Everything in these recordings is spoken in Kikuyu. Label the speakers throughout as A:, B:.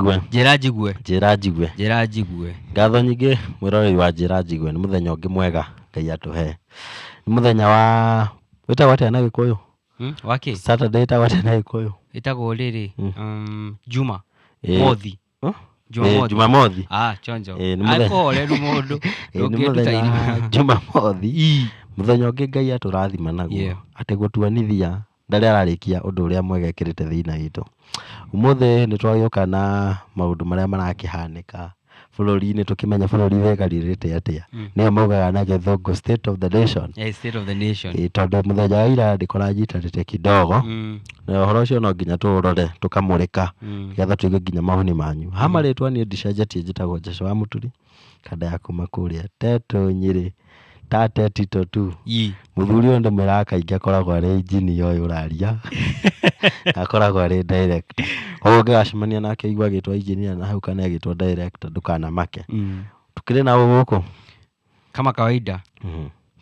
A: Njigue.
B: Njĩra njigue.
A: Njĩra njigue.
B: Njĩra njigue.
A: Ngatho nyingĩ mwĩroreri wa Njĩra Njigue, nĩ mũthenya ũngĩ mwega Ngai atũhe. Nĩ mũthenya wa, wĩtagwo atĩa na Gĩkũyũ?
B: Wakĩ?
A: Saturday ĩtagwo atĩa na Gĩkũyũ?
B: Ĩtagwo rĩrĩ, Juma.
A: Ĩĩ.
B: Mothi.
A: Huh?
B: Jumamothi.
A: Ĩĩ, Jumamothi.
B: Ah, chonjo.
A: Ĩĩ, nĩ mũthenya-
B: Akũhoreru mũndũ.
A: Ĩĩ, nĩ
B: Ndũngĩnduta
A: mũthenya
B: irima.
A: wa Jumamothi. Mũthenya ũngĩ Ngai atũrathima naguo.
B: Yeah.
A: Atĩ gũtuonithia ndarĩ ararĩkia ũndũ ũrĩa mwega ekĩrĩte thĩinĩ witũ. Ũmũthĩ nĩ twagĩũka na maũndũ marĩa marakĩhanĩka bũrũri-inĩ tũkĩmenya bũrũri wĩgarũrĩte atĩa. Nĩyo maugaga na gĩthũngũ state of the nation.
B: Yeah, state of the nation.
A: Ĩĩ, tondũ mũthenya wa ira ndĩkoranyitanĩte kidogo na ũhoro ũcio no nginya tũũrore tũkamũrĩka nĩgetha tũigue nginya mawoni manyu. Ha marĩtwa niĩ ndicenjetie njĩtagwo Joshua wa Mũturi kanda ya kuma kũrĩa Tetũ Nyĩrĩ tate tito tu.
B: Ii.
A: Mũthuri ũyũ ndĩmwĩraga kaingĩ akoragwo arĩ engineer ũyũ ũraria na akoragwo arĩ director. Koguo ũngĩgacemania nake ũigue agĩtwo engineer na hau kana agĩtwo director ndũkanamake. Tũkĩrĩ na ũ gũkũ?
B: Kama kawaida.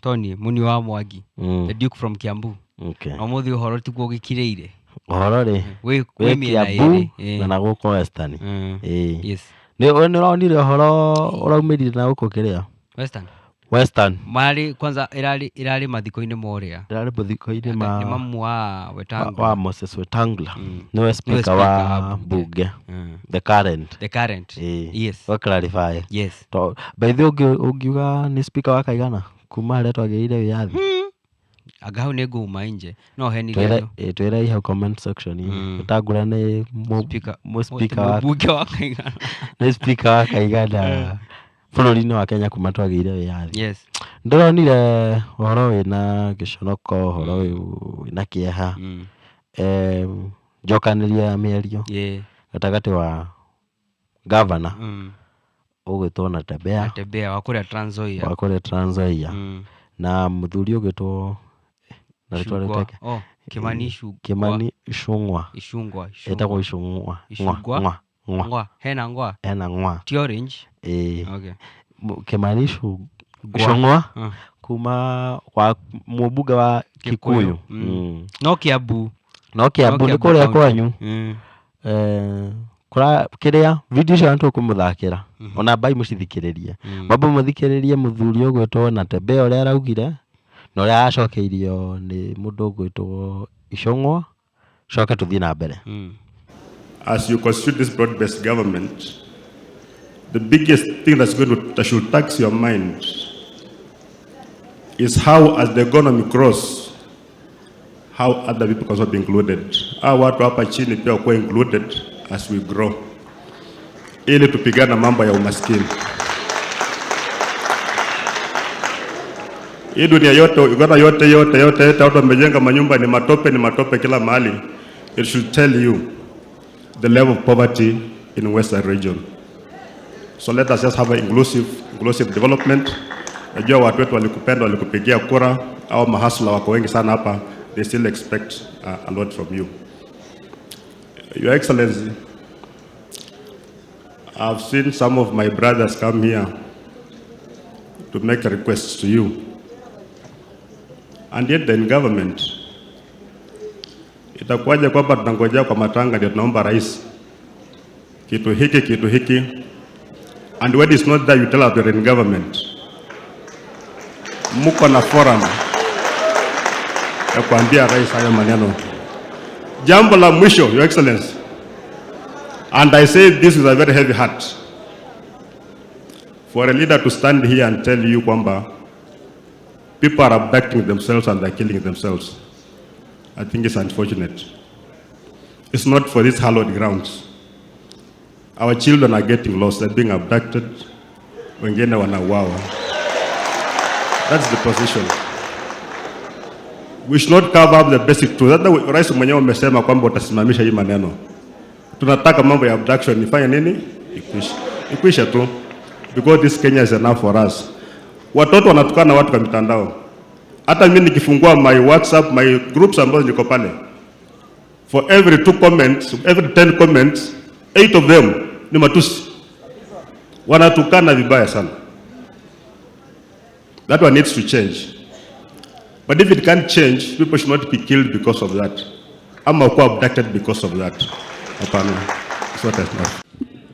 B: Tony Muni wa Mwangi. The Duke from Kiambu.
A: Okay.
B: Na ũmũthĩ ũhoro tiguo ũgĩkirĩire.
A: Ũhoro rĩ
B: Wĩ
A: wĩ
B: wĩ mĩena
A: Kiambu
B: ĩrĩ. Ĩĩ.
A: na na gũkũ Western. Ĩĩ.
B: Yes.
A: Nĩ ũronire ũhoro ũraumĩrire na gũkũ kĩrĩa?
B: Western.
A: Western.
B: Marĩ kwanza ĩrarĩ mathiko-inĩ morĩa.
A: Ĩrarĩ mathiko-inĩ ma
B: Nĩ mamu wa Wetangula.
A: Wa Moses Wetangula. Nĩwe
B: Nĩwe
A: speaker
B: speaker
A: wa
B: wa
A: bunge. The current.
B: The current.
A: Ĩĩ.
B: Yes.
A: Wa clarify.
B: Yes.
A: To, by the way ũngiuga nĩ speaker wa kaigana kuma harĩa twagĩrĩire wĩyathi?
B: Anga hau nĩ ngũma nje. No henirie
A: Twĩre
B: andũ.
A: ĩĩ, twĩre hau comment section -inĩ. Wetangula nĩ
B: Speaker.
A: mũ speaker wa
B: Mũmbunge wa kaigana.
A: nĩ speaker wa kaigana bũrũri-inĩ wa Kenya kuma twagĩire wĩyathi.
B: Yes.
A: Ndĩronire ũhoro wĩna gĩconoko, ũhoro wĩna kĩeha, njokanĩrio ya mĩario
B: Yeah.
A: gatagatĩ wa gavana ũgwĩtwo Natembeya
B: Natembeya wa kũrĩa Trans Nzoia.
A: wa kũrĩa Trans Nzoia na mũthuri ũgwĩtwo na rĩtwa
B: Icungwa.
A: rĩtake
B: Oh, Kimani Icungwa.
A: Kimani Ichung'wa.
B: Icungwa.
A: Etagwo Icung'wa. Ng'wa,
B: Icungwa.
A: ng'wa, ng'wa.
B: Ng'wa. Hena ng'wa.
A: Ena ng'wa.
B: Ti orange.
A: Ĩĩ.
B: Okay.
A: Kimani
B: Ngwa.
A: Ichung'wa kuma kwa mũmbunge wa Kikuyu.
B: No Kiambu.
A: No Kiambu nĩ
B: Kiambu
A: kũrĩa
B: county.
A: kwanyu. Kĩrĩa video icio nĩtũkũmũthakĩra ona mbai mũcithikĩrĩrie. Mwambe mũthikĩrĩrie mũthuri ũgwĩtwo Natembeya ũrĩa araugire na ũrĩa aracokeirio nĩ mũndũ ũgwĩtwo Ichung'wa, coke tũthiĩ na mbere.
C: As you constitute this broad-based government, the biggest thing that should tax your mind is how, as the economy grows, how other people can also be included. Hawa watu hapa chini pia wakuwe included as we grow, ili tupigane mambo ya umaskini. Hii dunia yote, Uganda yote, yote, yote, yote, watu wamejenga manyumba ni matope, ni matope kila mahali. It should tell you the level of poverty in Western region. So let us just have an inclusive development. Najua watu wetu walikupenda, walikupigia kura, au mahasla wako wengi sana hapa, they still expect a lot from you. Your Excellency, I've seen some of my brothers come here to make a request to you. And yet they're in government. Itakuwaje kwamba tunangojea kwa matanga ndio tunaomba rais kitu hiki, kitu hiki, and when it's not there you tell us you're in government. Muko na forum ya kuambia rais hayo maneno. Jambo la mwisho, Your Excellency, and I say this with a very heavy heart, for a leader to stand here and tell you kwamba people are abducting themselves and they're killing themselves, I think it's unfortunate. It's not for these hallowed grounds. Our children are getting lost, they're being abducted, wengine wanauawa. That's the position. We should not cover up the basic truth. Hata rais mwenyewe amesema kwamba utasimamisha hii maneno. Tunataka mambo ya abduction ifanye nini? Ikwishe. Ikwishe tu. Because this Kenya is enough for us. Watoto wanatukana watu kwa mitandao. Hata mimi nikifungua my WhatsApp, my groups ambazo niko pale, for every 2 comments, every 10 comments, 8 of them ni matusi. Wanatukana vibaya sana. That one needs to change. But if it can't change, people should not be killed because of that. Ama kuwa abducted because of that. Hapana. It's not enough.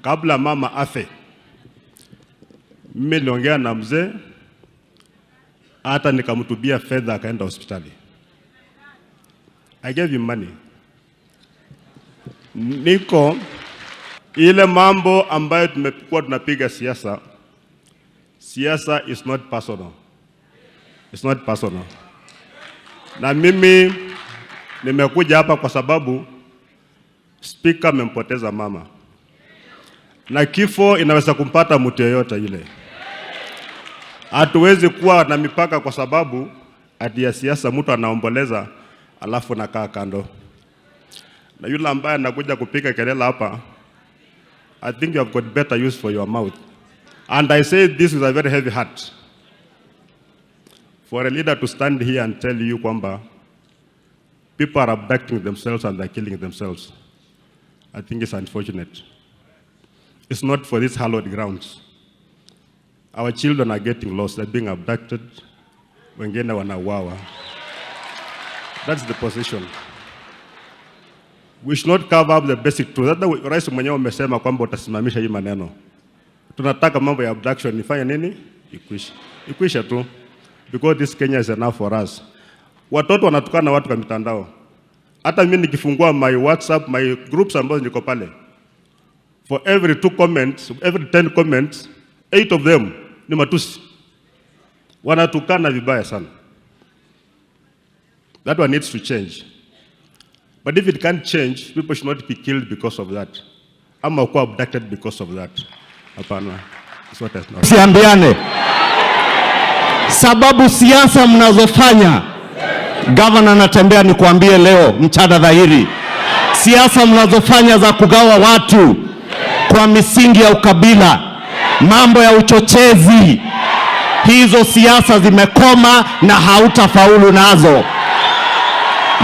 C: Kabla mama afe, mimi niliongea na mzee, hata nikamtumia fedha akaenda hospitali. I gave him money. Niko ile mambo ambayo tumekuwa tunapiga siasa. Siasa is not personal. It's not personal. Na mimi nimekuja hapa kwa sababu Speaker amempoteza mama, na kifo inaweza kumpata mtu yeyote yule. Hatuwezi kuwa na mipaka kwa sababu ati ya siasa, mtu anaomboleza alafu nakaa kando. Na yule ambaye anakuja kupiga kelele hapa, I think you have got better use for your mouth. And I say this with a very heavy heart. For a leader to stand here and tell you kwamba people are abducting themselves and they're killing themselves, I think it's unfortunate. It's not for these hallowed grounds. Our children are getting lost, they're being abducted, wengine wanauawa. That's the position. We should not cover up the basic truth. Hata rais mwenyewe umesema kwamba utasimamisha hii maneno. Tunataka mambo ya abduction ifanye nini? Ikwishe. Ikwishe tu. Because this Kenya is enough for us. Watoto wanatukana watu kwa mitandao. Hata mimi nikifungua my WhatsApp, my groups ambazo niko pale, for every two comments, every 10 comments, eight of them ni matusi. Wanatukana vibaya sana. That one needs to change. But if it can't change, people should not be killed because of that. Ama kuwa abducted because of that. Hapana. It's what not.
D: Siambiane sababu siasa mnazofanya, Gavana Natembeya, nikuambie leo mchana dhahiri, siasa mnazofanya za kugawa watu kwa misingi ya ukabila, mambo ya uchochezi, hizo siasa zimekoma na hautafaulu nazo.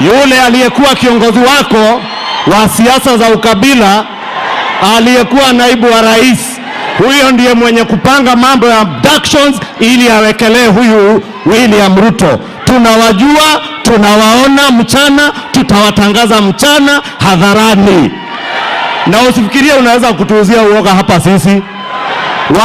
D: Yule aliyekuwa kiongozi wako wa siasa za ukabila, aliyekuwa naibu wa rais, huyo ndiye mwenye kupanga mambo ya abductions ili awekelee huyu William Ruto. Tunawajua, tunawaona mchana, tutawatangaza mchana hadharani, na usifikirie unaweza kutuuzia uoga hapa sisi.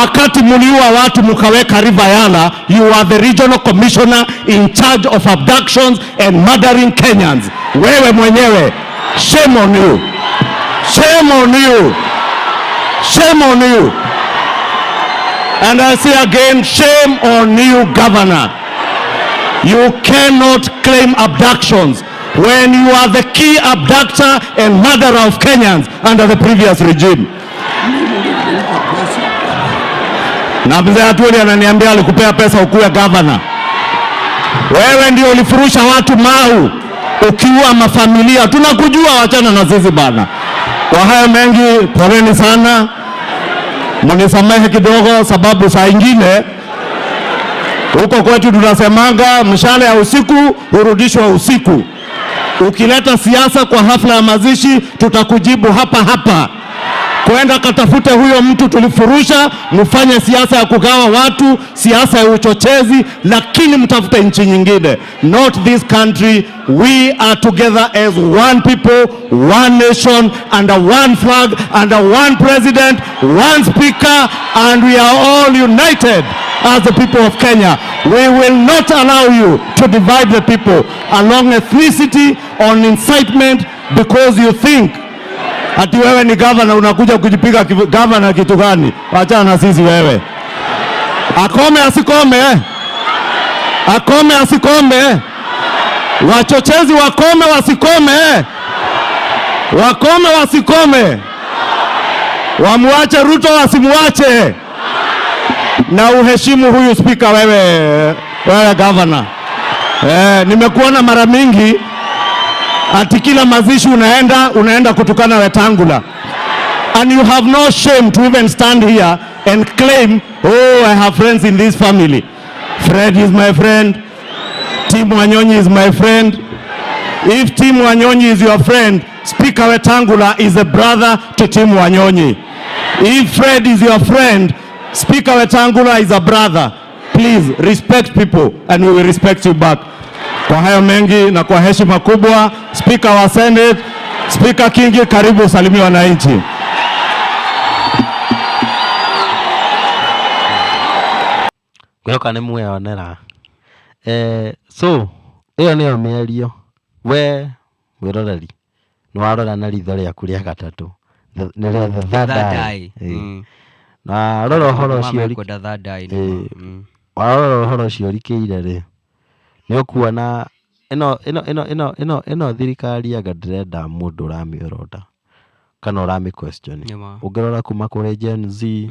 D: Wakati muliua watu mukaweka River Yala, you are the regional commissioner in charge of abductions and murdering Kenyans. Wewe mwenyewe, shame on you, shame on you, shame on you. And I say again, shame on you, Governor. You cannot claim abductions when you are the key abductor and murderer of Kenyans under the previous regime. Na mzee Atwoli ananiambia alikupea pesa ukuwe governor. Wewe ndio ulifurusha watu Mau ukiua mafamilia. Tunakujua, wachana na sisi bana. Kwa hayo mengi, poleni sana, mnisamehe kidogo, sababu saa ingine huko kwetu tunasemanga mshale ya usiku hurudishwa usiku. Ukileta siasa kwa hafla ya mazishi, tutakujibu hapa hapa. Kwenda katafute huyo mtu tulifurusha, mfanye siasa ya kugawa watu, siasa ya uchochezi, lakini mtafute nchi nyingine, not this country. We are together as one people, one nation, under one flag, under one president, one speaker, and we are all united as the people of Kenya. We will not allow you to divide the people along ethnicity, on incitement, because you think ati wewe ni governor unakuja kujipiga governor kitu gani? Wachana na sisi wewe. Akome asikome? Akome asikome? Wachochezi wakome wasikome? Wakome wasikome? Wamuache Ruto wasimuache? Na uheshimu huyu speaker wewe, wewe governor. Nimekuona mara mingi ati kila mazishi unaenda kutukana Wetangula, and you have no shame to even stand here and claim, "Oh, I have friends in this family. Fred is my friend, Tim Wanyonyi is my friend." If Tim Wanyonyi is your friend, Speaker Wetangula is a brother to Tim Wanyonyi. If Fred is your friend, Speaker Wetangula is a brother. Please respect people and we will respect you back. Kwa hayo mengi na kwa heshima kubwa, Speaker wa Senate, Speaker Kingi, karibu usalimie wananchi.
A: Ngwĩhoka nĩ mweyonera. So ĩyo nĩyo mĩario. We mwĩroreri nĩ warora na ritho rĩaku rĩa gatatũ, nĩ rĩa the third
B: Third
A: eye.
B: eye.
A: Ĩĩ. Na rora ũhoro ũcio
B: Mekwenda third eye nĩ ma.
A: Ĩĩ. Warora ũhoro ũcio ũrikĩire rĩ, nĩ ũkuona ĩno ĩno ĩno ĩno ĩno ĩno thirikari anga ndĩrenda mũndũ ũramĩorota kana ũramĩ question.
B: Nĩ ma.
A: Ũngĩrora kuma kũrĩ Gen Z,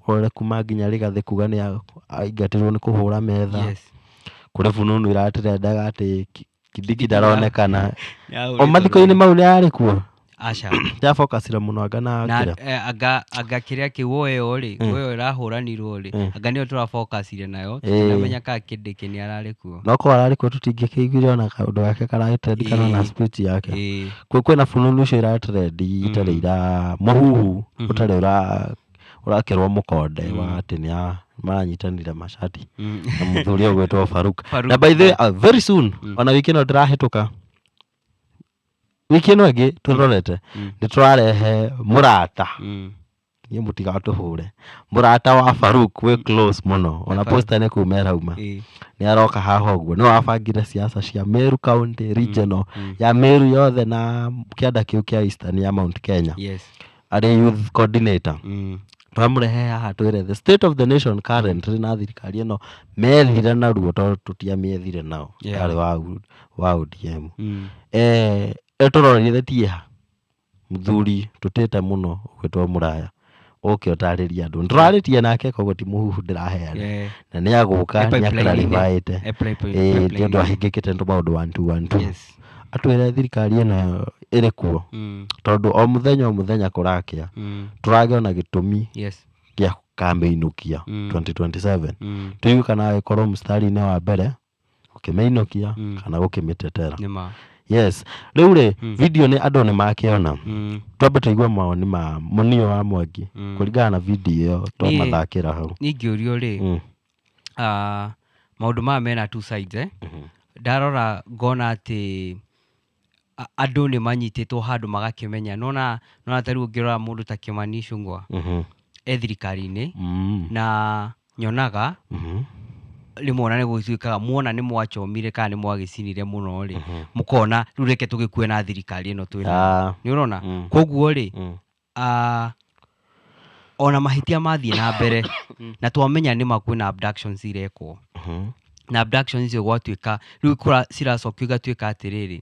A: ũrore kuma nginya Rigathĩ kuga nĩ aingatirwo nĩ kũhũra metha. Kũrĩ fununu ĩratrendaga atĩ Kindiki ndaronekana. O mathiko-inĩ mau nĩ arĩ kuo.
B: Aca.
A: Ndafocusire mũno anga na
B: Na
A: kĩrĩa.
B: Anga kĩrĩa kĩu ũyũ rĩ, ũyũ ĩrahũranirwo rĩ, anga nĩyo tũrafocusire nayo,
A: Ĩĩ.
B: tũtinamenya kana Kindiki nĩ ararĩ kuo.
A: No korwo ararĩ kuo tũtingĩkĩiguire ona kaũndũ gake karatrend kana na speech yake. Kwĩna fununu icio iratrend itarĩ ira mũhuhu ũtarĩ ũrakĩrwo mũkonde wa atĩ nĩ maranyitanĩra macati na mũthuri ũyũ ũgwĩtwo Faruk.
B: Faruk.
A: Na by the way, very soon, ona wiki ĩno ndĩrahĩtũka, wiki ĩno ĩngĩ tũrorete, nĩ tũrarehe mũrata, niĩ mũtigatũhũre, mũrata wa Faruk wĩ close mũno, ona
B: Faruk.
A: poster nĩ kuma ĩrauma, nĩ aroka haha ũguo, nĩwe wabangire siasa cia Meru County regional, ya Meru yothe na kĩanda kĩu kĩa Eastern ya Mount Kenya, arĩ youth coordinator. Twamũrehe haha twĩre the state of the nation currently na thirikari ĩno methire naruo, tondũ tũtiamĩethire nao. Yarĩ wa ODM. Ĩtũrorire tieha mũthuri tũtĩte mũno ũgwĩtwo Mũraya ũke ũtarĩrie andũ. Nĩtũrarĩtie nake, koguo ti mũhuhu ndĩraheana. Na nĩ agũka.
B: E
A: Nĩ
B: pipeline-inĩ.
A: aclarifyĩte.
B: E
A: Ĩĩ, nĩ ũndũ
B: pipeline-inĩ.
A: ahingĩkĩte nĩ maũndũ one two one two. Atwĩre thirikari ĩno ĩrĩ kuo, tondũ o mũthenya o mũthenya kũrakĩa, tũragĩa na gĩtũmi gĩa gũkamĩinũkia 2027. Tũigue kana agĩkorwo mũstari-inĩ wa mbere gũkĩmĩinũkia kana gũkĩmĩtetera.
B: Nĩ ma.
A: Yes, rĩu rĩ, video nĩ andũ nĩ makĩona. Twambe tũigue mawoni ma mũnio wa Mwangi kũringana na video ĩyo twamathakĩra hau.
B: Niĩ ngĩũrio rĩ, maũndũ maya mena two sides, eh? Ndarora ngona atĩ andũ nĩ manyitĩtwo handũ magakĩmenya, nona ta rĩu ũngĩrora mũndũ ta Kimani Ichung'wa, e thirikari-inĩ, na nyonaga rĩmwe ona nĩ gũtuĩkaga muona nĩ mwachomire kana nĩ mwagĩcinire mũno rĩ, mũkona rĩu reke tũgĩkue na thirikari ĩno twĩnayo. Nĩ ũrona? Koguo rĩ, ona mahĩtia mathiĩ na mbere na twamenya nĩ ma kwĩna abductions irekwo, na abductions icio gwatuĩka rĩu ciracokio igatuĩka atĩrĩrĩ,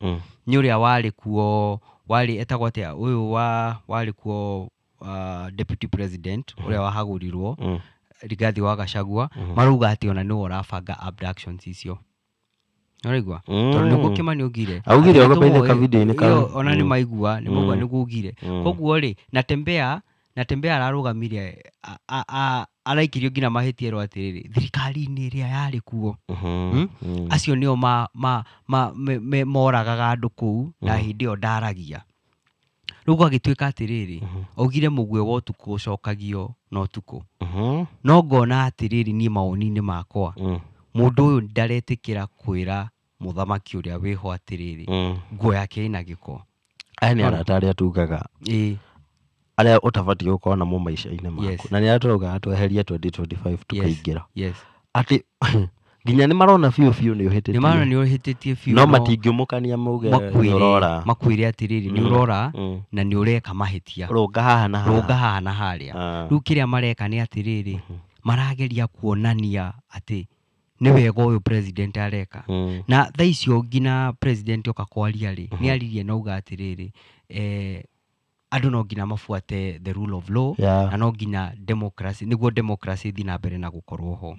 B: nĩ ũrĩa warĩ kuo, warĩ etagwo atĩa ũyũ wa warĩ kuo, deputy president ũrĩa wahagũrirwo, Rigathi wa Gachagua, marauga atĩ ona nĩwe ũrabanga abductions icio. Ũraigua? Tondũ nĩguo Kimani augire.
A: Augire
B: Atĩ
A: ũguo by the
B: nĩtũmũĩ,
A: ka-video-inĩ kau.
B: Ĩyo ona nĩ maigua, nĩ maigua nĩguo augire. Koguo rĩ, Natembeya ararũgamire, araikirio nginya mahĩtia erwo atĩrĩrĩ, thirikari-inĩ ĩrĩa yarĩ kuo, acio nĩo moragaga andũ kũu na hĩndĩ ĩyo ndaragia. Rĩu gwagĩtuĩka atĩrĩrĩ, augire mũguĩ wa ũtukũ ũcokagio na ũtukũ. No ngona atĩrĩrĩ, niĩ mawoni-inĩ makwa, mũndũ ũyũ ndaretĩkĩra kwĩra mũthamaki ũrĩa wĩho atĩrĩrĩ, nguo yake ĩna gĩko.
A: Aya nĩ arata arĩa tugaga, arĩa ũtabatiĩ gũkorwo namo maica-inĩ maku. Na nĩ arĩa tũraugaga tweherie 2025 tũkaingĩra. Atĩ nginya nĩ marona biũ biũ nĩ ũhĩtĩtie.
B: Nĩ marona nĩ ũhĩtĩtie biũ.
A: No matingĩũmũkania mauge nĩ ũrora.
B: Makwĩre atĩrĩrĩ, nĩ ũrora na nĩ ũreka mahĩtia.
A: Rũnga haha na haha.
B: Rũnga haha na harĩa. Rĩu kĩrĩa mareka nĩ atĩrĩrĩ, marageria kuonania atĩ nĩ wega ũyũ president areka. Na thaa icio nginya president oka kwaria rĩ, nĩ aririe na auga atĩrĩrĩ, andũ no nginya mabuate the rule of law, na no nginya democracy, nĩguo democracy ĩthiĩ na mbere na gũkorwo ho.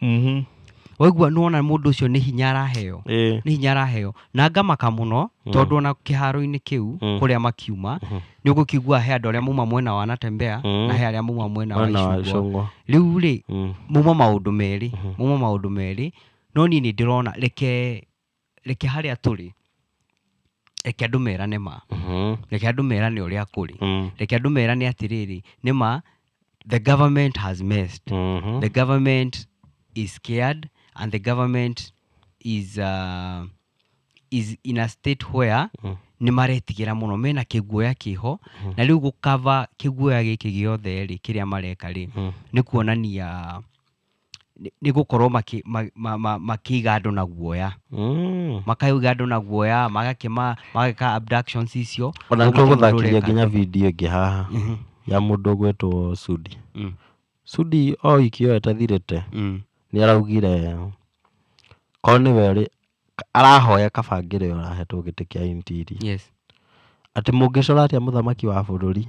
B: Waigua, nĩwona mũndũ ũcio nĩ hinya araheo. Nĩ hinya araheo na ngamaka mũno, tondũ ona kĩharo-inĩ kĩu kũrĩa makiuma, nĩ ũgũkĩigua he andũ arĩa mauma mwena wa Natembeya na he arĩa mauma mwena wa
A: Mwena wa
B: Ichung'wa.
A: Ichung'wa.
B: Rĩu rĩ, mauma maũndũ merĩ, mauma maũndũ merĩ, no niĩ nĩ ndĩrona reke harĩa tũrĩ, reke andũ merane ma, reke andũ merane ũrĩa kũrĩ, reke andũ merane atĩrĩrĩ, nĩ ma the government has messed, the government is scared and the government is in a state where nĩ maretigĩra mũno, mena kĩguoya kĩho, na rĩu gũkava kĩguoya gĩkĩ gĩothe rĩ, kĩrĩa mareka rĩ, nĩ kuonania Nĩ gũkorwo makĩiga andũ na guoya. Makaiga andũ na guoya, magakĩma mageka abductions icio.
A: Ona
B: Ũguo mũndũ
A: nĩtũgũthakithia
B: ũreka.
A: Nginya video ĩngĩ haha ya mũndũ ũgwĩtwo Sudi. Sudi o wiki ĩyo ĩtathirĩte nĩ araugire korwo nĩwe rĩ, arahoya Kabangĩrĩ ũrahetwo gĩtĩ kĩa interior atĩ mũngĩcora atĩa mũthamaki wa bũrũri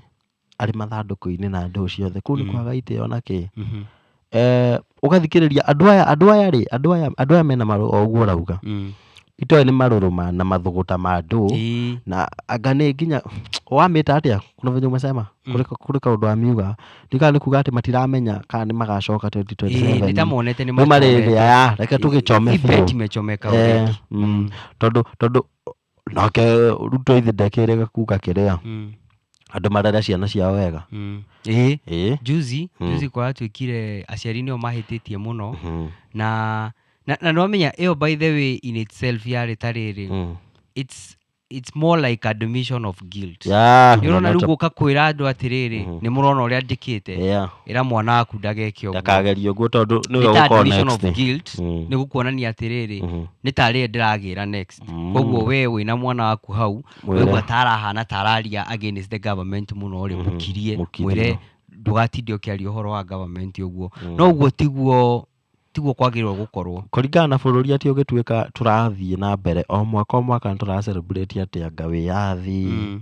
A: arĩ mathandũkũ-inĩ na ndũ ciothe kũu nĩ kwaga itĩo na kĩ. Ũgathikĩrĩria andũ aya, andũ aya rĩ, andũ aya mena marũ o ũguo ũrauga. Itoĩ nĩ marũrũ na mathũgũta ma andũ na anga nĩ nginya wamĩta atĩa, kuna venye umesema kũrĩ kaũndũ wamiuga ndikana nĩ kuga atĩ matiramenya kana nĩ magacoka 2027.
B: Nĩ ta monete nĩ
A: Rĩu marĩrĩ
B: machomete.
A: Aya reke tũgĩchome
B: I
A: biũ.
B: Bet imechomeka already.
A: Tondũ nake Ruto ithe ndekĩrĩga kuga kĩrĩa andũ marere ciana ciao wega.
B: Ĩĩ.
A: Ĩĩ.
B: Juzi juzi kũratuĩkire aciari nĩo mahĩtĩtie mũno na nĩwamenya ĩyo, by the way, in itself yarĩ ta rĩrĩ, it's more like admission of guilt. Nĩ ũrona rĩu gũka kwĩra andũ atĩrĩrĩ, nĩ mũrona ũrĩa ndĩkĩte, ĩra mwana waku ndageke ũguo.
A: Ndakagerie ũguo tondũ nĩwe
B: Nĩ ta
A: ũgũkorwo
B: admission
A: next.
B: of guilt. Nĩ gũkuonania atĩrĩrĩ, nĩ tarĩ ndĩragĩra next. Koguo we wĩna mwana waku hau
A: Mwĩre.
B: waigua tarahana tararia against the government mũno rĩ, mũkirie.
A: Mũkirie.
B: Mwĩre ndũgatinde ũkĩaria ũhoro wa government ũguo. No ũguo tiguo kwagĩrĩirwo gũkorwo.
A: Kũringana na bũrũri atĩ ũgĩtuĩka tũrathiĩ na mbere o mwaka o mwaka nĩ tũra celebrate atĩ anga wĩyathi,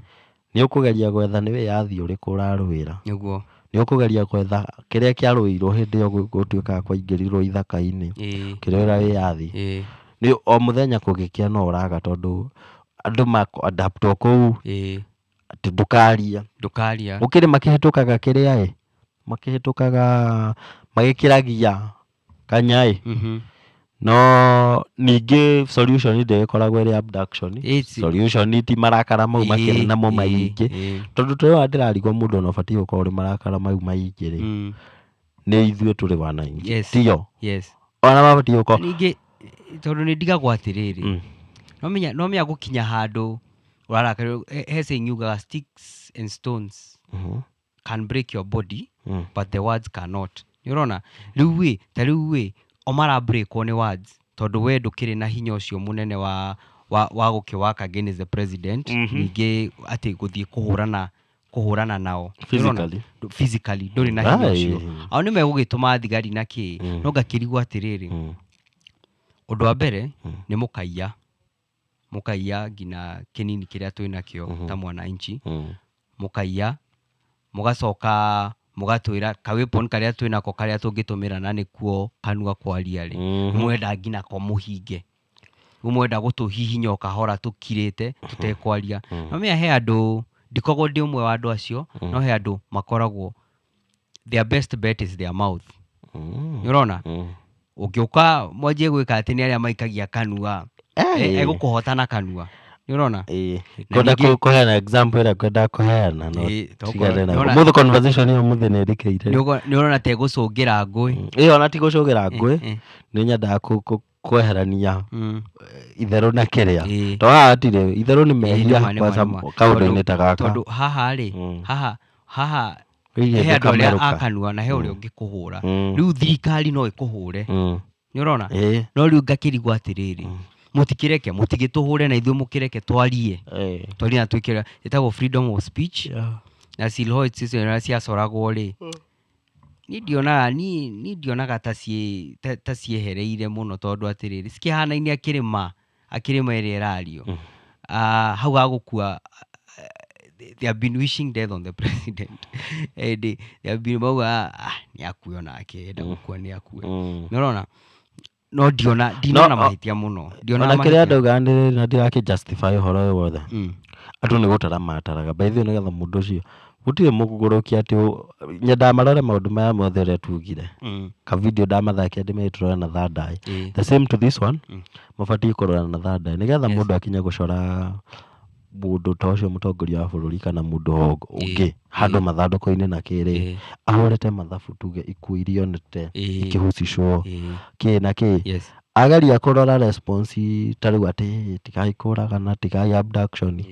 A: nĩ ũkũgeria gwetha nĩ wĩyathi ũrĩkũ ũrarũĩra. Nĩ ũkũgeria gwetha kĩrĩa kĩarũĩirwo hĩndĩ ĩyo gũtuĩkaga kwaingĩrirwo ithaka-inĩ kĩrũĩra wĩyathi. Nĩ o mũthenya kũgĩkĩa no ũraga tondũ andũ adapt kũu atĩ ndũkaria.
B: Ndũkaria.
A: Gũkĩrĩ makĩhĩtũkaga kĩrĩa ĩ makĩhĩtũkaga magĩkĩragia kanya ĩ. No ningĩ solution ndĩgĩkoragwo ĩrĩ abduction. Solution ti marakara mau makĩrĩ namo maingĩ, tondũ tũrĩ ndĩrarigwo mũndũ ona ũbatiĩ gũkorwo ũrĩ marakara mau maingĩ rĩ, nĩ ithuĩ tũrĩ wananchi. Tio ona mabatiĩ gũkorwo.
B: Ningĩ tondũ nĩ ndigagwo atĩrĩrĩ, no menya gũkinya handũ ũrarakarĩrwo, he saying yugaga, "Sticks and stones can break your body, but the words cannot." Nĩ ũrona rĩu ĩ, ta rĩu ĩ, o mara breakwo nĩ words tondũ we ndũkĩrĩ na hinya ũcio mũnene wa gũkĩ work against the president. Ningĩ atĩ gũthiĩ kũhũrana nao. Nĩ ũrona?
A: Physically.
B: Physically ndũrĩ na hinya ũcio. Ao nĩ megũgĩtũma thigari na kĩ. No ngakĩrigwo atĩrĩrĩ, ũndũ wa mbere nĩ mũkaiya nginya kĩnini kĩrĩa twĩ nakĩo ta mwananchi. Mũkaiya, mũgacoka mũgatwĩra ka weapon karĩa twĩ nako karĩa tũngĩtũmĩra na nĩkuo kanua kwaria rĩ, mwenda nginya ko mũhinge. Rĩu mwenda gũtũhihinya o kahora tũkirĩte tũtekwaria. No menya he andũ, ndikoragwo ndĩ ũmwe wa andũ acio, no he andũ makoragwo their best bet is their mouth. Nĩ ũrona ũngĩũka mwanjie gwĩka atĩ nĩ arĩa maikagia kanua, egũkũhota na kanua. Nĩ ũrona?
A: Ĩĩ.
B: Na
A: Ngwenda kũheana example ĩrĩa ngwendaga kũheana no
B: Ĩĩ,
A: tigane nayo.
B: nĩwona-
A: Ũmũthĩ conversation ĩyo ũmũthĩ nĩ ĩrĩkĩire.
B: Nĩ ũrona ta ĩgũcũngĩra ngũĩ.
A: Ĩyo ona ti gũcũgĩra ngũĩ, nĩ nyendaga kweherania itherũ na kĩrĩa. To haha hatirĩ itherũ, nĩ mehia
B: Nĩma, nĩma,
A: kwanza
B: nĩma.
A: kaũndũ-inĩ ta gaka.
B: Tondũ haha rĩ, haha
A: Wĩgiĩ
B: he andũ arĩa
A: ndũkamerũka.
B: a kanua na he ũrĩa ũngĩkũhũra. Rĩu thirikari no ĩkũhũre. Nĩ ũrona?
A: Ĩĩ.
B: No rĩu ngakĩrigwo atĩrĩrĩ, mũtikĩreke mũtigĩtũhũre na ithuĩ mũkĩreke twarie. Twarie na twĩkĩre ĩtagwo freedom of speech. Na silhouettes icio na ciacoragwo rĩ, niĩ ndionaga ta ciehereire mũno tondũ atĩrĩrĩ, cikĩhanaine akĩrĩma ĩrĩa ĩrario. Ah, hau hagũkua, they have been wishing death on the president and they have been mauga, ah, nĩ akue onake, enda gũkua nĩ akue. Nĩ ũrona? No ndinona
A: No,
B: mahĩtia mũno, ndionaga
A: ona kĩrĩa
B: mahĩtia.
A: ndauga nĩ na ndirakĩ justify ũhoro ũyũ wothe. Andũ nĩ gũtara mataraga by the way, nĩgetha mũndũ ũcio gũtirĩ mũgũrũki atĩ nyendaga marore maũndũ maya mothe ũrĩa tugire. Ka video ndamathakia ndĩmere tũrore na third eye. The same to this one. Mabatiĩ kũrora na third eye nĩgetha mũndũ akinye gũcora mũndũ ta ũcio mũtongoria wa bũrũri kana mũndũ ũngĩ handũ mathandũkũ-inĩ na kĩrĩ, ahũrĩte mathabu tuge ikuũ iria onete ikĩhusishwo kĩ na kĩ. Ageria kũrora response ta rĩu atĩ tigai kũragana, tigai abduction,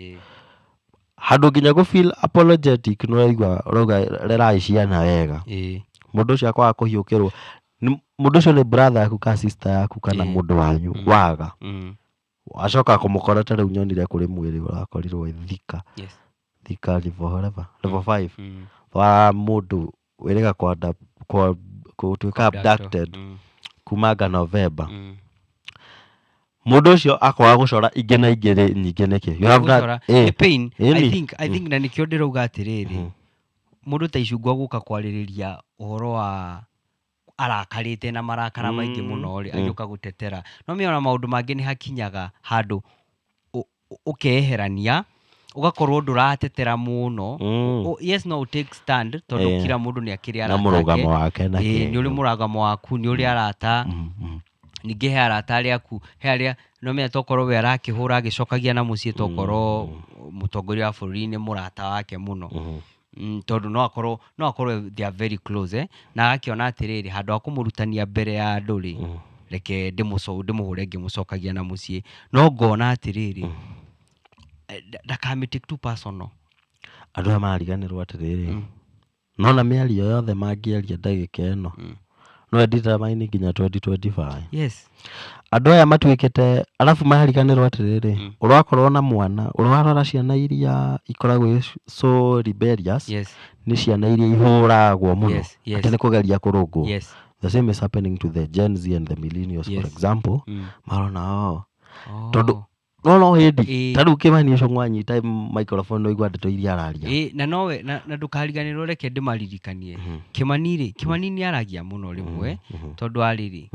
A: handũ nginya gũ feel apologetic, nĩ ũraigua ũrauga rerai ciana wega. Mũndũ ũcio akwaga kũhiũkĩrwo. Mũndũ ũcio nĩ brother yaku ka sister yaku kana mũndũ wanyu waga. Wacoka kũmũkora ta rĩu nyonire kũrĩ mwĩrĩ ũrakorirwo Thika. Thika level whatever, level 5 wa mũndũ wĩrĩga gũtuĩka abducted kumanga November. Mũndũ ũcio akwaga gũcora ingĩ na ingĩ rĩ nyingĩ nĩkĩ? You have that
B: Gũcora,
A: eh,
B: nĩ pain. I
A: ĩni.
B: think, I think na nĩkĩo ndĩrauga atĩrĩrĩ, mũndũ ta Icungwa gũka kwarĩrĩria ũhoro wa arakarĩte na marakara maingĩ mũno rĩ, agĩũka gũtetera. No menya ona maũndũ mangĩ nĩ hakinyaga handũ ũkeherania, ũgakorwo ndũratetera mũno. Yes, no take stand tondũ kila mũndũ nĩ akĩrĩ
A: Na
B: arata
A: mũrũgamo
B: ake.
A: wake na
B: Ĩĩ,
A: kĩ.
B: nĩ ũrĩ mũrũgamo waku, nĩ ũrĩ arata. Ningĩ he arata arĩa aku, he arĩa no menya tokorwo we arakĩhũra agĩcokagia na mũciĩ tokorwo mũtongoria wa bũrũri nĩ mũrata wake mũno. Tondũ no akorwo they are very close, eh? Na agakĩona atĩrĩrĩ, handũ ha kũmũrutania mbere ya andũ rĩ, reke ndĩmũhũre ngĩmũcokagia na mũciĩ. No ngona atĩrĩrĩ, ndakamĩ take too personal.
A: Andũ aya marariganĩrwo atĩrĩrĩ, nona mĩario yothe mangĩaria ndagĩka ĩno no ĩdetermine nginya 2025. Andũ aya matuĩkĩte arabu marariganĩrwo atĩrĩrĩ, ũrakorwo na mwana ũrarora ciana iria ikoragwo so rebellious, nĩ ciana iria ihũragwo mũno atĩ nĩ kũgeria kũrũngwo. The same is happening to the Gen Z and the millennials, for example. Marona oh tondũ no hĩndĩ ta rĩu Kĩmani ũcio mwanyita microphone no igua ndeto iria araria.
B: Ĩ, na nowe na ndũkariganĩrwo, reke ndĩmaririkanie, Kĩmani rĩ, Kĩmani nĩ aragia mũno rĩmwe tondũ arĩrĩ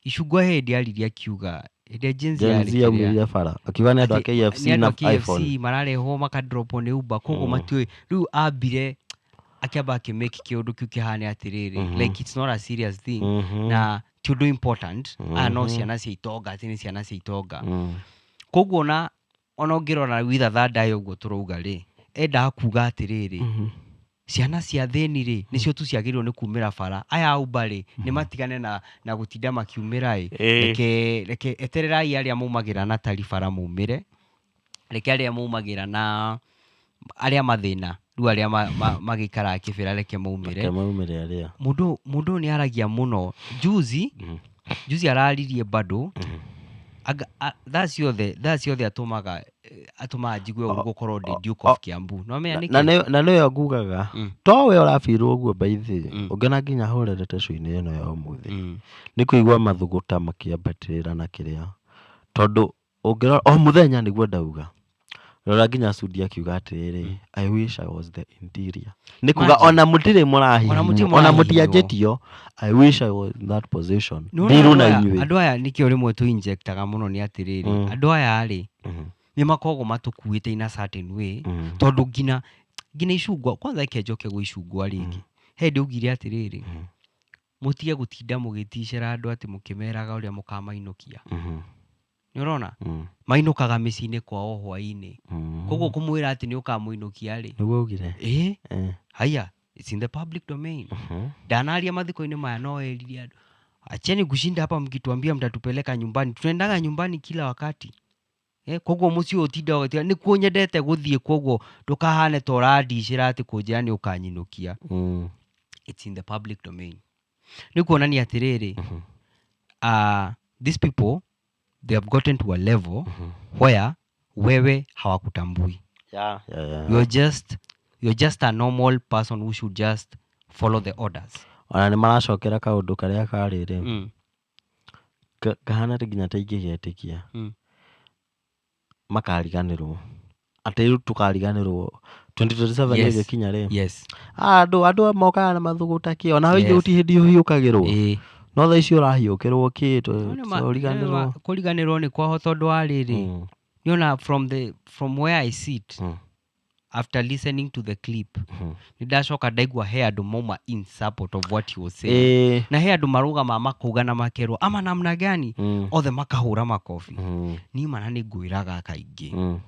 B: Icungwa he hĩndĩ aririe akiuga hĩndĩ ya Gen Z
A: Gen Z
B: yarĩ kĩrĩa,
A: yaumĩrire bara akiuga nĩ andũ a
B: atĩ
A: KFC
B: nĩ andũ
A: na
B: a KFC
A: iPhone.
B: Mararehwo makadropwo nĩ Uber, koguo matiũĩ. Rĩu ambire akĩamba akĩmake kĩũndũ kĩu kĩhane atĩrĩrĩ, like it's not a serious thing na ti ũndũ important, aya no ciana cia itonga, atĩ nĩ ciana cia itonga. Koguo ona ũngĩrora witha thandayo ũguo tũrauga rĩ, endaga kuga atĩrĩrĩ, ciana cia thĩni rĩ, nĩcio tu ciagĩrĩirwo nĩ kumĩra bara, aya a Uber rĩ, nĩ matigane na gũtinda makiumĩra ĩ. Reke etererai arĩa maumagĩra na tari bara maumĩre, reke arĩa maumagĩra na arĩa mathĩna rĩu, arĩa magĩikaraga kĩbĩra, reke maumĩre.
A: Reke maumĩre arĩa.
B: Mũndũ ũyũ nĩ aragia mũno. Juzi juzi araririe bado thaa ciothe atũmaga njigue ũru gũkorwo ndĩ Duke of Kiambu, no menya
A: Na
B: nĩkĩ.
A: Na nĩyo ngugaga to we ũrabirwo ũguo by the ũngĩona nginya hũrerete show-inĩ ĩno ya ũmũthĩ nĩ kũigua mathũgũta makĩambatĩrĩra na kĩrĩa, tondũ ũngĩrora o mũthenya nĩguo ndauga, rora nginya Sudi akiuga atĩrĩrĩ, "I wish I was the interior." Nĩ kuga
B: Imagine.
A: ona mũtirĩ
B: Ona
A: mũrahihinywo,
B: mũtirĩ
A: ona
B: mũrahihinywo.
A: mũtianjĩtio. I wish I was in that position.
B: Nĩwona
A: Ndirũ na
B: andũ aya-
A: inyuĩ.
B: Andũ aya nĩkĩo rĩmwe tũ-injectaga mũno nĩ atĩrĩrĩ, andũ aya rĩ, nĩ makoragwo matũkuĩte in a certain way, tondũ nginya Icungwa, kwanza reke njoke gwĩ Icungwa rĩngĩ, he hĩndĩ augire atĩrĩrĩ, mũtige gũtinda mũgĩticĩra andũ atĩ mũkĩmeraga ũrĩa mũkamainũkia. Nĩ ũrona mainũkaga mĩciĩ-inĩ kwao hwaĩ-inĩ, koguo kũmwĩra atĩ nĩ ũkamũinũkia rĩ.
A: Nĩguo augire.
B: Ĩ, haya, it's in the public domain. Ndanaria mathiko-inĩ maya, no erire andũ, "Acheni kushinda hapa mkituambia mtatupeleka nyumbani, tunaendaga nyumbani kila wakati." Koguo mũciĩ ũyũ ũtinda ũgĩtiga nĩkuo nyendete gũthiĩ, koguo ndũkahane ta ũrandicĩra atĩ kũnjĩra nĩ ũkanyinũkia. It's in the public domain. Nĩ kuonania atĩrĩrĩ, these people, they have gotten to a level where wewe hawakutambui. You're just a normal person who should just follow the orders.
A: Ona nĩ maracokera kaũndũ karĩa karĩ rĩ, kahana nginya ta ingĩgetĩkia, makariganĩrwo atĩ rĩu tũkariganĩrwo 2027 ĩgĩkinya rĩ. Andũ mokaga na mathũgũta kĩ, ona yes. Gũtirĩ hĩndĩ ũhiũkagĩrwo, no thaa ici ũrahiũkĩrwo kĩ? Tũriganĩrwo.
B: Kũriganĩrwo nĩ kwaho, tondũ wa rĩrĩ, nĩona from where I sit, after listening to the clip, nĩ ndacoka ndaigua he andũ mauma in support of what he was saying, na he andũ marũgama makauga na makerwo ama namna gani, othe makahũra makobi. Niĩ mana nĩ ngwĩraga kaingĩ,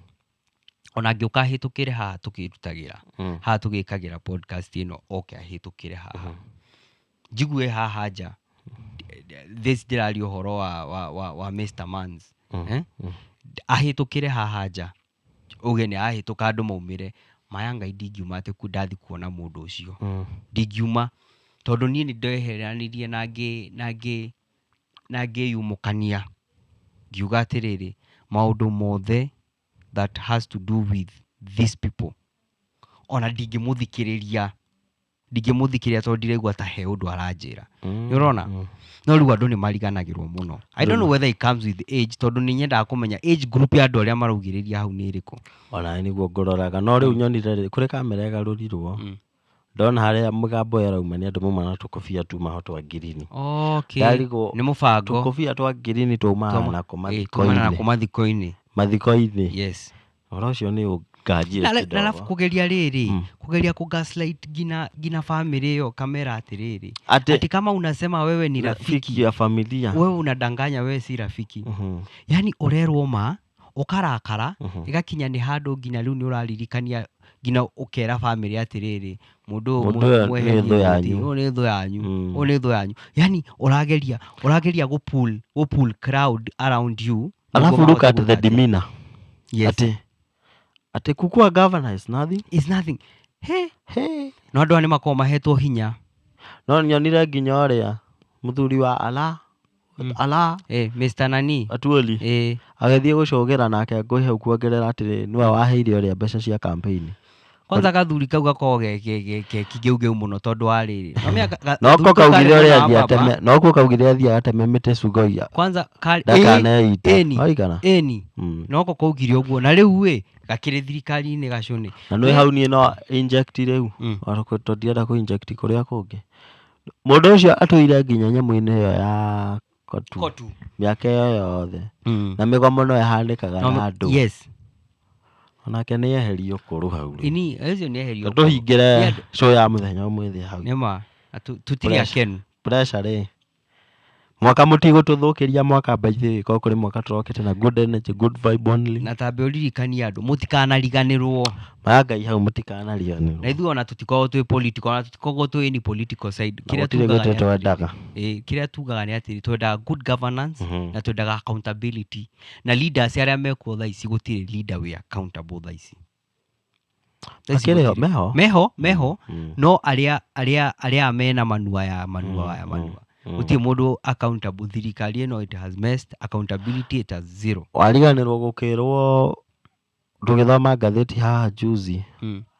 B: ona ngĩũka hĩtũkĩre haha tũkĩrutagĩra, haha tũgĩkagĩra podcast ĩno, oke ahĩtũkĩre haha njigue haha nja this ndĩraria ũhoro wa Mr. Mans, eh? Ahĩtũkĩre haha nja uge nĩ ahĩtũka, andũ maumĩre maya, Ngai, ndingiuma atĩ ku ndathi kuona mũndũ ũcio, ndingiuma. Tondũ niĩ nĩ ndeheranirie na ngĩ na ngĩ na ngĩyumũkania ngiuga atĩrĩrĩ, maũndũ mothe that has to do with these people, ona ndingĩmũthikĩrĩria, ndingĩmũthikĩrĩria tondũ ndiraigua ta he ũndũ aranjĩra. Nĩ ũrona? No rĩu andũ nĩ mariganagĩrwo mũno. I don't know whether it comes with age, tondũ nĩ nyendaga kũmenya age group ya andũ arĩa maraugĩrĩria hau nĩ ĩrĩkũ.
A: Ona nĩguo ngũroraga, no rĩu nyonire rĩ, kũrĩ kamera ĩgarũrirwo, ndona harĩa mũgambo ũyũ ũrauma nĩ andũ mauma na tũkobia tuma ho twa ngirini. Ndarigwo
B: Nĩ mũbango.
A: Tũkobia twa ngirini tumaga nako
B: Tumana nako
A: mathiko-inĩ.
B: Mathiko-inĩ.
A: Mathiko-inĩ. Ũhoro ũcio nĩ ũnganjire
B: Na alafu
A: kidogo.
B: Kũgeria rĩrĩ, kũgeria kũ gaslight ngina family ĩyo, kamera atĩrĩrĩ,
A: Atĩ
B: ati kama unasema wewe ni rafiki,
A: rafiki ya familia,
B: wewe unadanganya, wewe si rafiki. Yani ũrerwo ma ũkarakara, ĩgakinya nĩ handũ nginya rĩu nĩ ũraririkania, nginya ũkera family atĩrĩrĩ, mũndũ ũyũ
A: Mũndũ ũyũ nĩ
B: mweherie
A: thũ yanyu.
B: Ũyũ nĩ thũ yanyu. Ũyũ nĩ thũ yanyu. Yani ũrageria gũ pull crowd around you
A: Alafu
B: nĩguo
A: look
B: mahote
A: at the
B: gwĩka atĩa.
A: demeanor. Atĩ kukua governor is nothing.
B: Is nothing. He.
A: Hey.
B: No andũ aya nĩ makoragwo mahetwo hinya.
A: No nyonire nginya ũrĩa mũthuri wa ala ala
B: Mr. Nani.
A: Atuoli agĩthiĩ gũcũgĩra nake ngũĩ hau kuongerera atĩrĩ nĩwe waheire ũrĩa mbeca cia campaign.
B: Kwanza gathuri kau gakoragwo ge kĩgeugeu mũno, tondũ wa rĩrĩ,
A: Noko
B: gathuri kau
A: kaugire
B: karĩ
A: ũrĩa
B: mwena wa
A: athiĩ
B: baba.
A: ateme, noko kaugire athiĩ agateme mĩtĩ Sugoia
B: Kwanza karĩ
A: ndakaneita.
B: Ĩni.
A: Waigana.
B: Ĩni. Noko kaugire ũguo, na rĩu ĩ gakĩrĩ thirikari-inĩ gacũnĩ.
A: Na nĩ hau niĩ no inject rĩu. Ona tondũ ndienda kũ inject kũrĩa kũngĩ, mũndũ ũcio atũire nginya nyamũ-inĩ ĩyo ya kotu
B: Kotu.
A: Mĩaka ĩyo yothe na mĩgomo no ĩhanĩkaga na andũ. Onake nĩ eherio kũrũ hau rĩu.
B: Ini ũcio nĩ eherio.
A: Tũhingĩre
B: Nĩ andũ-
A: show ya mũthenya ũmũthĩ hau.
B: Nĩma na tũtirĩ
A: Pressure.
B: akenu.
A: Pressure rĩ, mwaka mũtigũtũthũkĩria mwaka by korwo kũrĩ mwaka tũrokĩte na good energy, good vibe only.
B: Na tambe ũririkanie andũ mũtikanariganĩrwo.
A: Maya Ngai hau mũtikanariganĩrwo.
B: Na ithuĩ ona tũtikoragwo twĩ political, ona tũtikoragwo twĩ any political side.
A: Na
B: Kĩrĩa
A: gũtirĩ
B: tugaga
A: gĩtĩ
B: nĩ atĩrĩrĩ,
A: twendaga.
B: Kĩrĩa tugaga nĩ atĩrĩ, twendaga good governance na twendaga accountability, na leaders arĩa mekuo thaa ici, gũtirĩ leader wĩ accountable thaa ici. Thaa ici
A: Makĩrĩ ho,
B: gũtirĩ.
A: meho.
B: Meho. No arĩa mena manua ya manua ya manua, gũtirĩ mũndũ accountable. Thirikari ĩno, it has messed accountability, it has zero.
A: Wariganĩrwo gũkĩrwo tũgĩthoma ngathĩti haha juzi,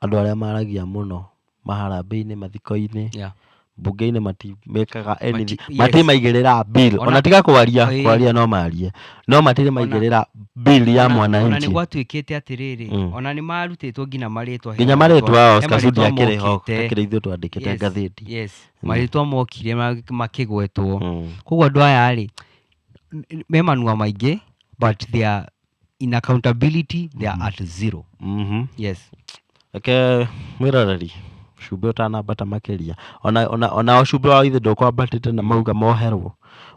A: andũ arĩa maragia mũno maharambĩ-inĩ, mathiko-inĩ, mbunge-inĩ, matimĩkaga anything. Matimaigĩrĩra bill. Ona tiga kwaria, kwaria no marie, no matirĩ maigĩrĩra bill ya
B: Ona nĩ
A: mwananchi.
B: Gwatuĩkĩte atĩrĩrĩ, ona nĩ marutĩtwo nginya marĩtwa, he
A: Nginya marĩtwa
B: he
A: Oscar Sudi
B: marĩtwa
A: akĩrĩ ho,
B: mokĩte.
A: takĩrĩ ithuĩ twandĩkĩte ngathĩti.
B: Marĩtwa mokire makĩgwetwo. Koguo andũ aya rĩ, me manua maingĩ, but they are in accountability, they are at zero. Yes.
A: Reke mwĩroreri, cumbĩ ũtanambata makĩria, ona o cumbĩ wa ithe ndũkwambatĩte na mauga moherwo,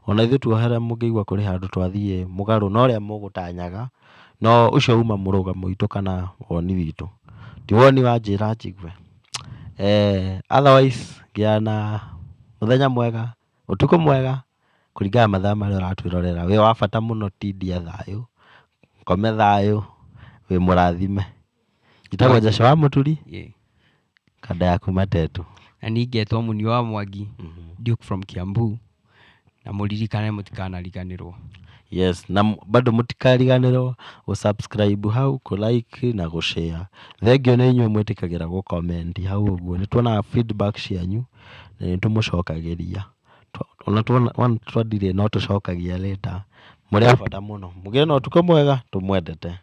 A: ona ithuĩ tuohere mũngĩigua kũrĩ handũ twathiĩ mũgarũ na ũrĩa mũgũtanyaga, no ũcio uma mũrũgamo witũ kana woni witũ, ti woni wa njĩra njigue. Otherwise gĩa na mũthenya mwega, ũtukũ mwega, kũringana na mathaa marĩa ũratwĩrorera. Wĩ wa bata mũno, tindia thayũ, kome thayũ, wĩ mũrathime. Njĩtagwo Joshua wa Mũturi, kanda yaku matetu.
B: Na ningetwo Munio wa Mwangi, Duke from Kiambu, na mũririkane mũtikanariganĩrwo.
A: Yes, na bado mũtikariganĩrwo gũ-subscribe hau, kũ-like na gũ-share. Thengio nĩ inyuĩ mwĩtĩkagĩra gũ-comment hau ũguo, nĩ tuonaga feedback cianyu na nĩ tũmũcokagĩria. Ona tuona twandirĩ no tũcokagia later. Mũrĩ a bata mũno. Mũgĩe na ũtukũ mwega, tũmwendete.